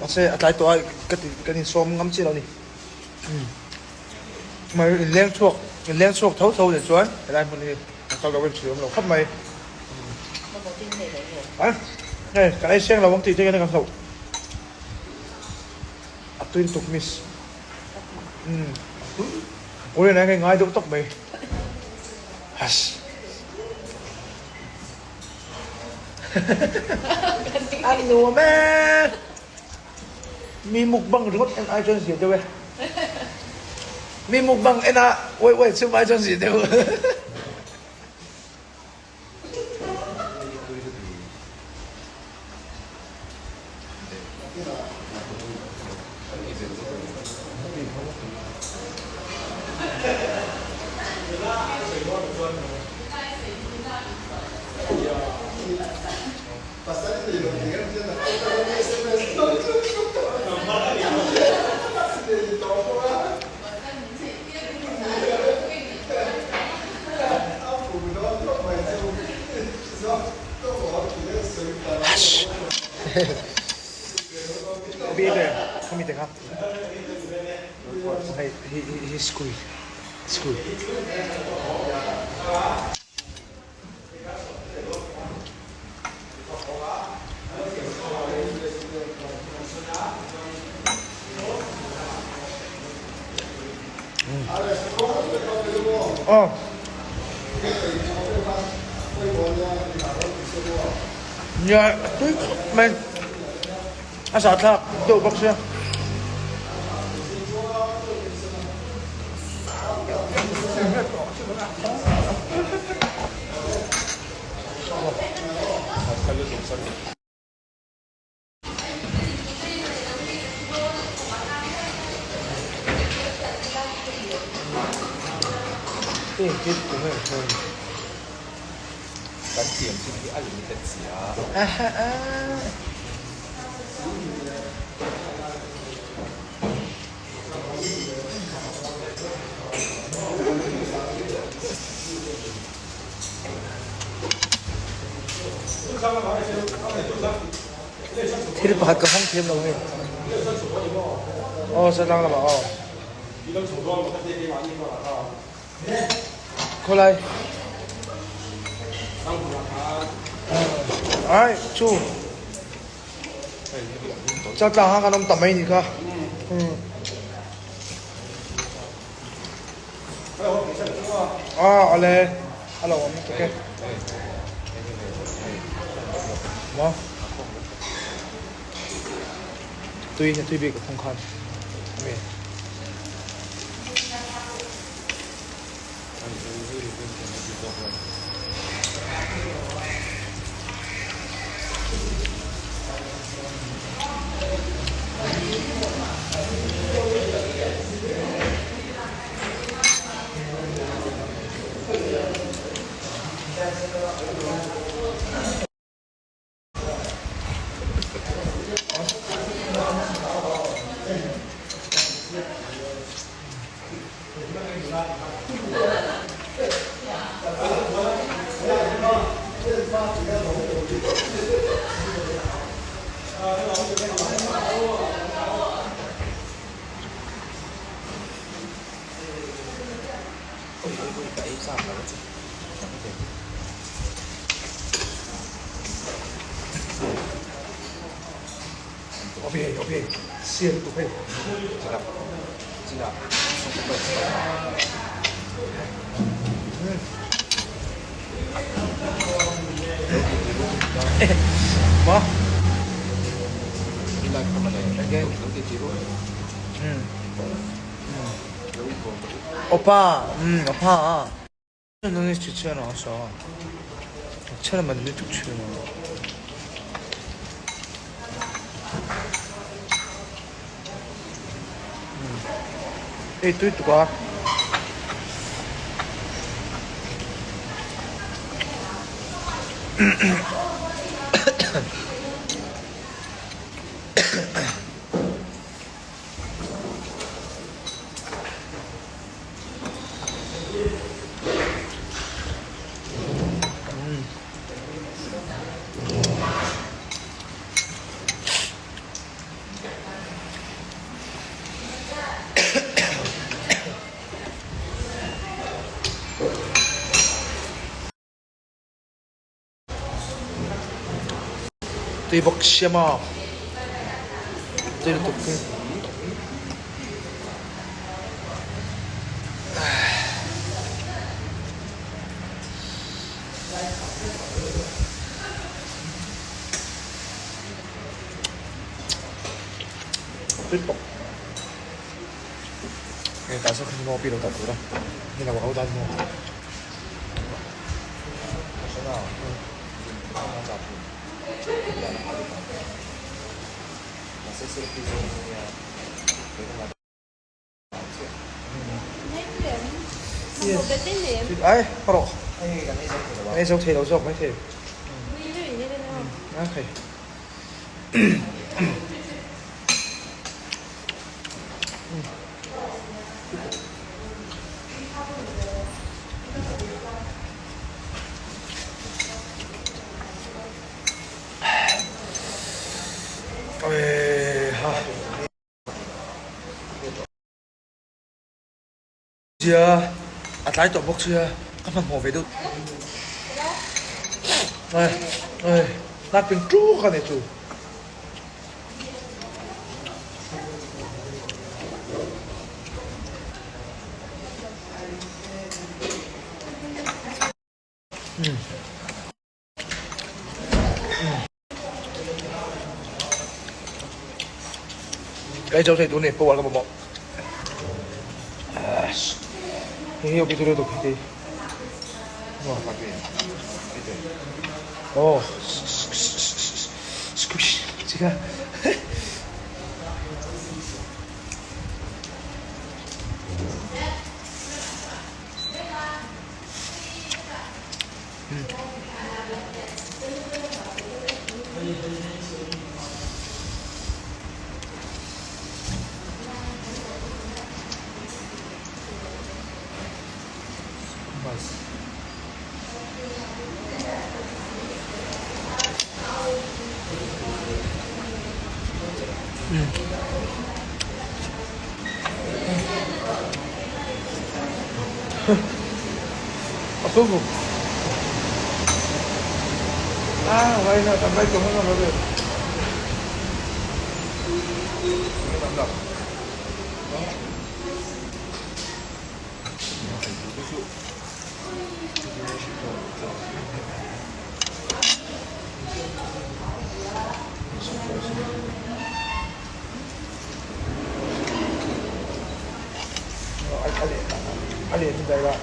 Mahse a tlai tawh a ka ti kan insawm ngam chiah lo a ni. Mai inleng chhuak inleng chhuak tho tho leh chuan helai hmun hi kan kal lo a inchhir awm lo khawp mai. An hei kan ei seng lo ang tih te hian kan hlauh a tui lutuk miss. Umm Korean ah hian ka inngai deuh tawp mai. Hass. A nuam e. Mi mukbang ringawt en ai chuan zia deuh e. Mi mukbang en a uai uai chhum ai chuan zia deuh. Hei hi school school. Aw. Nia tui khawp mai a zahthlak deuh bawk sia. Kan thiam chin hi a limited si a. Thil pakhat ka hawng thiam lo hei. Aw sa tlang lamah aw. Khawlai. Ai chu. Chaltlang kha kan awm ta mai ni kha. Ah ale a lo awm tuk e. Maw? Tui tui bik a khung khan. Ami. Siam lutuk hei. Maw? Opa, opa. 눈이 좋지 않아서 처럼 눈이 좋지 않아. Ei tui tuk a. Tui bawk sia maw? Tui lutuk tui. Tui bawk. Hei tah sawn khan maw pi lo dah tur a, ni lo a dan maw. Ai rawh ei zo thei lo zawk mai thei okay. Sia a tlai tawh bawk sia ka hmanhmawh ve deuh ai ai hnar ping ṭuk a ni chu. Ka ei zo thei tur ni power ka mamawh. Hei hi opi tur lutuk hei Oh squish chika. A舒服。啊，我一下，咱们走那个对。A lian daih la.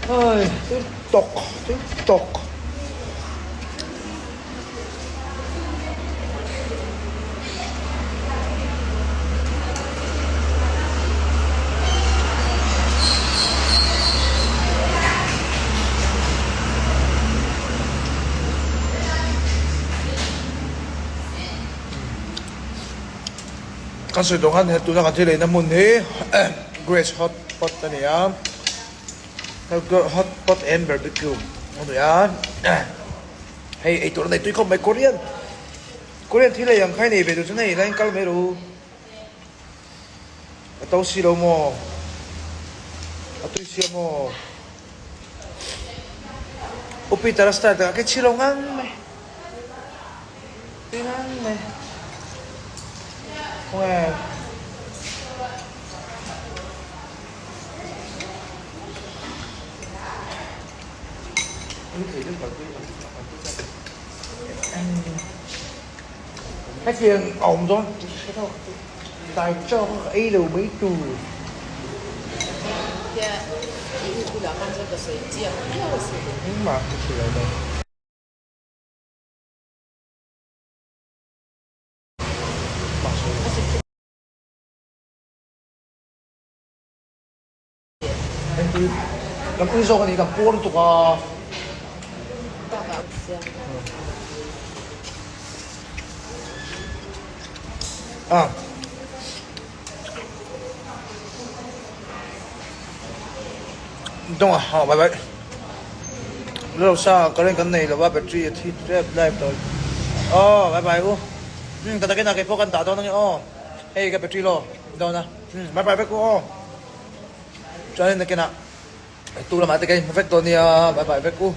Ơi, tiếp tục, tiếp tục. Kan sawi tawh khan he tuna kan thil eina hmun hi Grace Hot Pot a ni a, Hot Pot and Barbecue a ni a, hei eitur a nei tui khawp mai Korean Korean thil ei ang kha i nei ve duh chuan hei line kal mai rawh u. A to si lo maw? A tui sia maw? U Peter a style takah khi chhilo ngang mai. Tui ngang mai. Khawnge. Hetiang a awm dawn tih hre tawk tlai chaw kha ka ei lo mai tur. Engmah ka hre lo mai. Kan ui zawk a ni kan puar lutuk a. Ah. Dawng a ha bye bye. Lo sa current kan nei lova battery a thi trep live tawh. Oh bye bye u. Hmm ka takin a keipawh kan dah dawn ange aw. Hei ka battery lo dawn a. Hmm bye bye vek u aw. Chuanin nakinah tu lamah te ka inhmu vek dawn nia bye bye vek u.